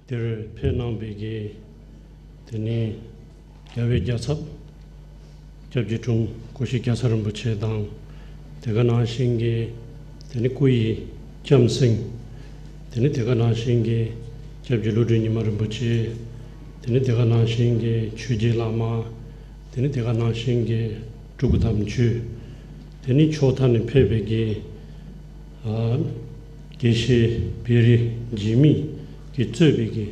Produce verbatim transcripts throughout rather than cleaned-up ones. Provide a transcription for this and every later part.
དེར་ཕེབས་གནང་བའི་གི་དེ་ནི་རྒྱལ་བའི་རྒྱལ་ཚབ་སྐྱབས་རྗེ་དྲུང་སྐུ་ཞབས་རྒྱལ་ཚབ་རིན་པོ་ཆེ་དང་། དེ་ག་ནང་བཞིན་གྱི་དེ་ནི་སྐུ་ཡི་ལྕམ་སྲིང་། དེ་ནི་དེ་ག་ནང་བཞིན་གྱི་སྐྱབས་རྗེ་བློ་གྲོས་ཉི་མ་རིན་པོ་ཆེ། དེ་ནི་དེ་ག་ནང་བཞིན་གྱི་ཆོས་རྗེ་བླ་མ། དེ་ནི་དེ་ག་ནང་བཞིན་གྱི་སྤྲུལ་སྐུ་དམ་ཆོས། དེ་ནི་ཕྱོགས་མཐའ་ནས་ཕེབས་པའི་གི་ཨ། དགེ་བཤེས་བེ་རི་འཇིགས་མེད་ཀྱིས་གཙོས་པའི་གི་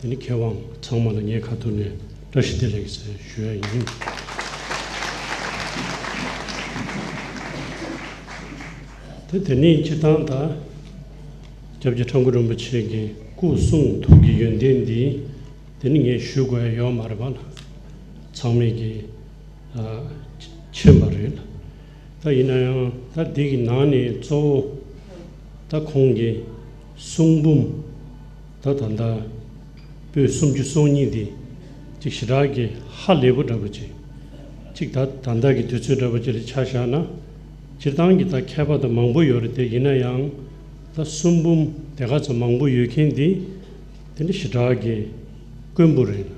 དེ་ནི་མཁས་དབང་ཚང་མ་ལ་ངའི་ཁ་ཐུག་ནས་བཀྲ་ཤིས་བདེ་ལེགས་ཟེར་ཞུ་ཡ་ཡིན། དེ་དེ་ནི་སྤྱིར་བཏང་ད་སྐྱབས་རྗེ་ཁྲ་འགུ་རིན་པོ་ཆེ་གི་སྐུ་གསུང་ཐུགས་ཀྱི་ཡོན་ཏན་འདི་དེ་ནི་ངས་ཞུ་དགོས་ཡ་ཡོད་མ་རེད་པ་ལ། ཚང་མས་ཀྱི་ཨ། མཁྱེན་པ་རེད་ལ། ད་ཡིན་ན་ཡང་ད་འདི་གི་ནང་ནས་གཙོ་བོ་ད་ཁོང་གི་གསུང་འབུམ་ད་ད་ལྟ་པོད་སུམ་ཅུ་སོ་གཉིས་འདི་ཅིག་ཞེ་དྲག་གི་ཧ་ལས་པོ་འདྲ་པོ་ཅིག་ཅིག་ད་ད་ལྟ་གི་དུས་ཚོད་འདྲ་པོ་ཅིག་ལ་ཆ་བཞག་ན། སྤྱིར་བཏང་གི་ད་མཁས་པ་ད་མང་པོ་ཡོད་རེད་དེ། ཡིན་ན་ཡང་ད་གསུང་འབུམ་དེ་ག་ཚོད་མང་པོ་ཡོད་མཁན་འདི་དེ་འདྲ་ཞེ་དྲག་གི་དཀོན་པོ་རེད།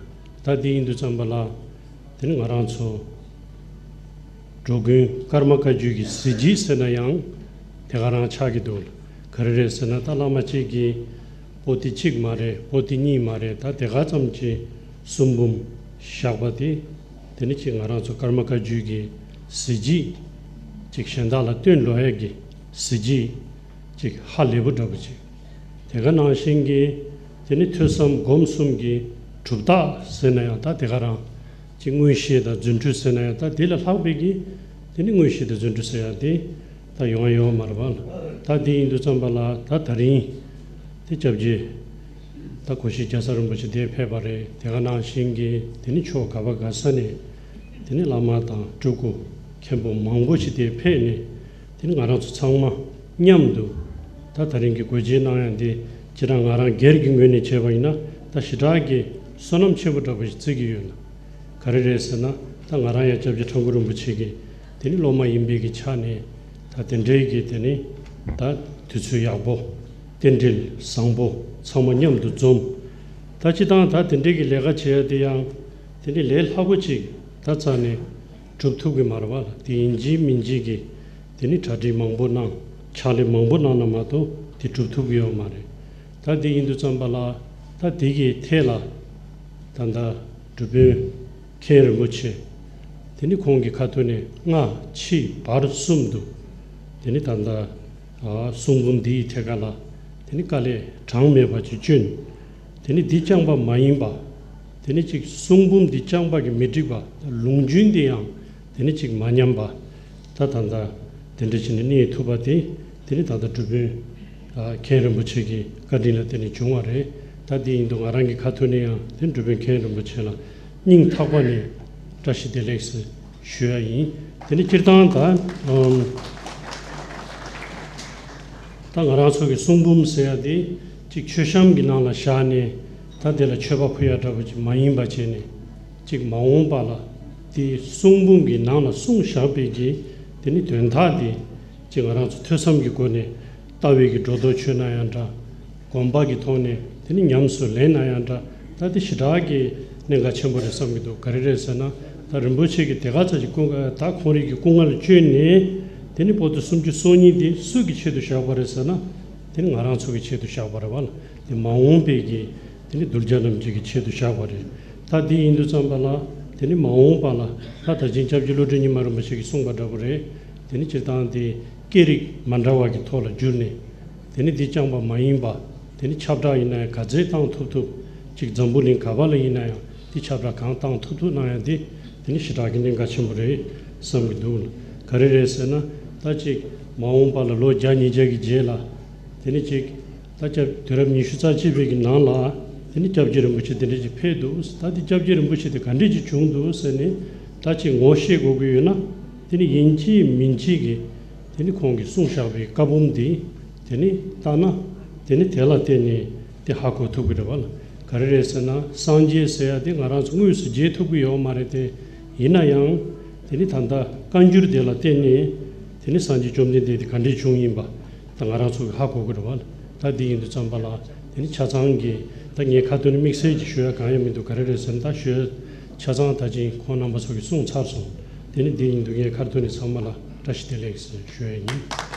ད་འདི་ཡིན་དུས་ཙམ་པ་ལ། དེ་ནི་ང་རང་ཚོ་འགྲོ་མགོན་ཀརྨ་བཀའ་བརྒྱུད་ཀྱི་གཟི་བརྗིད་ཟེར་ན་ཡང་དེ་ག་རང་ཆགས་ཀྱི་འདུག་ག་རེ་རེད་ཟེར་ན། ད་བླ་མ་གཅིག་གིས་པོ་ཏི་གཅིག་མ་རེད། པོ་ཏི་གཉིས་མ་རེད། ད་དེ་ག་ཙམ་གྱི་གསུང་འབུམ་བཞག་པ་དེ། དེ་ནི་གཅིག་ང་རང་ཚོ་ཀརྨ་བཀའ་བརྒྱུད་ཀྱི་གཟི་བརྗིད་གཅིག་གཞན་དག་ལ་སྟོན་ལོ་ཡས་ཀྱི་གཟི་བརྗིད་ཅིག་ཧ་ལས་པོ་འདྲ་པོ་ཅིག་དེ་ག་ནང་བཞིན་གྱི་དེ་ནི་ཐོས་བསམ་སྒོམ་གསུམ་གྱི་གྲུབ་རྟགས་ཟེར་ན་ཡང་ད་དེ་ག་རང་ཅིག་མངོན་ཤེས་དང་རྫུ་འཕྲུལ་ཟེར་ན་ཡང་ད་དེ་ལས་ལྷག་པའི་གི་དེ་ནི་མངོན་ཤེས་དང་རྫུ་འཕྲུལ་ཟེར་ཡང་དེ་ད་ཡོང་ཡ་ཡོད་མ་རེད་པ། ད་དེ་ཡིན་དུས་ཙམ་པ་ལ་ད་ད་རིང་དེ་སྐྱབས་རྗེ་ད་སྐུ་ཞབས་རྒྱལ་ཚབ་རིན་པོ་ཆེ་དེ་ཕེབས་པ་རེད། དེ་ག་ནང་བཞིན་གྱི་དེ་ནི་ཕྱོགས་ག་པ་ག་ས་ནས་དེ་ནི་བླ་མ་དང་སྤྲུལ་སྐུ་མཁན་པོ་མང་པོ་ཞིག་དེ་ཕེབས་ནས། དེ་ནི་ང་རང་ཚོ་ཚང་མ་མཉམ་དུ་ད་ད་རིང་གི་འགོ་འབྱེད་གནང་ཡ་འདི་སྤྱིར་ང་རང་སྒེར་གྱི་ངོས་ནས་བྱས་པ་ཡིན་ན་ད་ཞེ་དྲག་གི་བསོད་ནམས་ཆེན་པོ་འདྲ་པོ་ཞིག་བརྩི་གི་ཡོད་ལ། ག་རེ་རེད་ཟེར་ན་ད་ང་རང་ཡང་སྐྱབས་རྗེ་ཁྲ་འགུ་རིན་པོ་ཆེ་གི་དེ་ནི་སློབ་མ་ཡིན་པའི་གི་ཆ་ནས་ད་དེ་འདྲའི་གི་དེ་ནི་ད་དུས་ཚོད་ཡག་པོ་རྟེན་འབྲེལ་བཟང་པོ་ཚང་མ་མཉམ་དུ་འཛོམས། ད་སྤྱིར་བཏང་ད་དེ་འདྲའི་གི་ལས་ཀ་བྱེད་ཡ་དེ་ཡང་དེ་ནི་ལས་སླ་པོ་ཅིག་ད་རྩ་ནས་གྲུབ་ཐུབ་ཀྱི་མ་རེད་པ་ལ། དེ་ཡིན་གཅིག་མིན་གཅིག་གི་དེ་ནི་གྲ་སྒྲིག་མང་པོ་གནང་། ཕྱག་ལས་མང་པོ་གནང་ན་མ་གཏོགས་དེ་གྲུབ་ཐུབ་ཀྱི་ཡོད་མ་རེད། ད་དེ་ཡིན་དུས་ཙམ་པ་ལ་ད་དེ་གི་ཐད་ལ་ད་ལྟ་སྒྲུབ་དཔོན་མཁན་རིན་པོ་ཆེ་དེ་ནི་ཁོང་གི་ཁ་ཐུག་ནས་སྔ་ཕྱི་བར་གསུམ་དུ་དེ་ནི་ད་ལྟ་གསུང་འབུམ་འདི་ཡི་ཐད་ཀ་ལ་དེ་ནི་དཀའ་ལས་གྲངས་མེད་པ་ཅིག་བསྐྱོན། དེ་ནི་འདི་རྐྱང་པ་མ་ཡིན་པ། དེ་ནི་གཅིག་གསུང་འབུམ་འདི་རྐྱང་པ་གིས་མི་འགྲིག་པ། ལུང་རྒྱུན་འདི་ཡང་དེ་ནི་གཅིག་མ་ཉམས་པ། ད་ད་ལྟ་དེ་འདྲ་བྱས་ནས་གནས་ཐུབ་པ་དེ་དེ་ནི་ད་ལྟ་སྒྲུབ་དཔོན་ཨ་མཁན་རིན་པོ་ཆེ་གི་བཀའ་དྲིན་ལ་བརྟེན་ནས་བྱུང་བ་རེད། ད་དེ་ཡིན་དུས་ང་རང་གི་ཁ་ཐུག་ནས་ཡང་དེ་སྒྲུབ་དཔོན་མཁན་རིན་པོ་ཆེ་ལ་སྙིང་ཐག་པ་ནས་བཀྲ་ཤིས་བདེ་ལེགས་ཟེར་ཞུ་ཡ་ཡིན། དེ་ནི་སྤྱིར་བཏང་ད་ཨམ། ད་ང་རང་ཚོ་གི་གསུང་འབུམ་ཟེར་ཡ་དེ་གཅིག་མཆོད་བཤམས་ཀྱི་ནང་ལ་བཞག་ནས་ད་དེ་ལ་མཆོད་པ་ཕུལ་ཡ་འདྲ་པོ་ཅིག་མ་ཡིན་པ་བྱས་ནས། གཅིག་མ་འོངས་པ་ལ་དེ་གསུང་འབུམ་གྱི་ནང་ལ་གསུངས་བཞག་པའི་གི་དེ་ནི་དོན་དག་དེ་གཅིག་ང་རང་ཚོ་ཐོས་བསམ་གྱི་སྒོ་ནས་ལྟ་བའི་གི་སྒྲོ་འདོགས་ཆོད་ན་ཡང་འདྲ། སྒོམ་པ་གི་ཐོག་ནས་དེ་ནི་ཉམས་སུ་ལེན་ན་ཡང་འདྲ། ད་དེ་ཞེ་དྲག་གི་གནད་འགག་ཆེན་པོ་རེད་བསམ་གྱི་འདུག་ག་རེ་རེད་ཟེར་ན་ད་རིན་པོ་ཆེ་གི་དེ་ག་ཚོད་ཀྱི་སྐུ་ད་ཁོང་རང་གི་སྐུ་ངལ་བཅོས་ནས་དེ་ནི་པོ་ཏི་སུམ་ཅུ་སོ་གཉིས་དེ་སུ་གི་ཆེད་དུ་བཞག་པ་རེད་ཟེར་ན་དེ་ནི་ང་རང་ཚོ་གི་ཆེད་དུ་བཞག་པ་རེད་བ་ལ། དེ་མ་འོངས་པའི་གི་དེ་ནི་གདུལ་བྱ་རྣམས་ཀྱི་གི་ཆེད་དུ་བཞག་པ་རེད། ད་དེ་ཡིན་དུས་ཙམ་པ་ལ་དེ་ནི་མ་འོངས་པ་ལ་ད་ད་ཅིང་སྐྱབས་རྗེ་བློ་གྲོས་ཉི་མ་རིན་པོ་ཆེ་གིས་གསུངས་པ་འདྲ་པོ་རེད། དེ་ནི་སྤྱིར་བཏང་དེ་སྐད་རིགས་མ་འདྲ་བ་གི་ཐོག་ལ་བསྒྱུར་ནས། དེ་ནི་འདི་རྐྱང་པ་མ་ཡིན་པ། དེ་ནི་ཁྱབ་བསྒྲགས་ཡིན་ན་ཡང་ག་ཚད་བཏང་ཐུབ་ཐུབ། གཅིག་འཛམ་བུ་གླིང་ག་པ་ལ་ཡིན་ན་ཡང་འདི་ཁྱབ་བསྒྲགས་གང་བཏང་ཐུབ་ཐུབ་གནང་ཡ་འདི་དེ་ནི་ཞེ་དྲག་གི་གནད་འགག་ཆེན་པོ་རེད་བསམ་གྱི་འདུག་ག་རེ་རེད་ཟེར་ན་ད་གཅིག་མ་འོངས་པ་ལ་ལོ་བརྒྱ་ཉིས་བརྒྱ་གི་རྗེས་ལ་དེ་ནི་གཅིག་ད་སྐྱབས་དུས་རབས་ཉི་ཤུ་རྩ་གཅིག་པའི་གི་ནང་ལ་དེ་ནི་སྐྱབས་རྗེ་རིན་པོ་ཆེ་དེ་འདྲ་ཅིག་ཕེབས་འདུག་ད་འདི་སྐྱབས་རྗེ་རིན་པོ་ཆེ་དེ་ག་འདྲ་ཅིག་བྱུང་འདུག་ཟེར་ནས་ད་གཅིག་ངོ་ཤེས་དགོས་ཀྱི་ཡོད་ན་དེ་ནི་ཡིན་གཅིག་མིན་གཅིག་གི་དེ་ནི་ཁོང་གིས་གསུངས་བཞག་པའི་བཀའ་འབུམ་འདི་དེ་ནི་ལྟ་ན་དེ་ནི་དེ་ལ་བརྟེན་ནས་དེ་ཧ་གོ་ཐུབ་ཀྱི་རེད་བ་ལ། ག་རེ་རེད་ཟེར་ན་སངས་རྒྱས་ཟེར་ཡ་དེ་ང་རང་ཚོ་དངོས་སུ་མཇལ་ཐུབ་ཀྱི་ཡོད་མ་རེད་དེ། ཡིན་ན་ཡང་དེ་ནི་ད་ལྟ་བཀའ་འགྱུར་དེ་ལ་བརྟེན་ནས་དེ་ནི་སངས་རྒྱས་བཅོམ་ལྡན་འདས་དེ་ག་འདྲས་བྱུང་ཡིན་པ་ད་ང་རང་ཚོ་གིས་ཧ་གོ་གི་རེད་བ་ལ། ད་ ད་འདི་ཡིན་དུས་ཙམ་པ་ལ་དེ་ནི་ཆ་ཚང་གི་ད་ངས་ཁ་ཐུག་ནས་དམིགས་བསལ་གྱི་ཞུ་ཡ་གང་ཡང་མི་འདུག་ག་རེ་རེད་ཟེར་ན། ད་ཞུ་ཡ་ཆ་ཚང་ད་ཅིང་ཁོང་རྣམ་པ་ཚོ་གིས་གསུངས་ཚར་སོང་། དེ་ནི་འདི་ཡིན་དུས་ངས་ཁ་ཐུག་ནས་ཚང་མ་ལ་བཀྲ་ཤིས་བདེ་ལེགས་ཟེར་ཞུ་ཡ་ཡིན།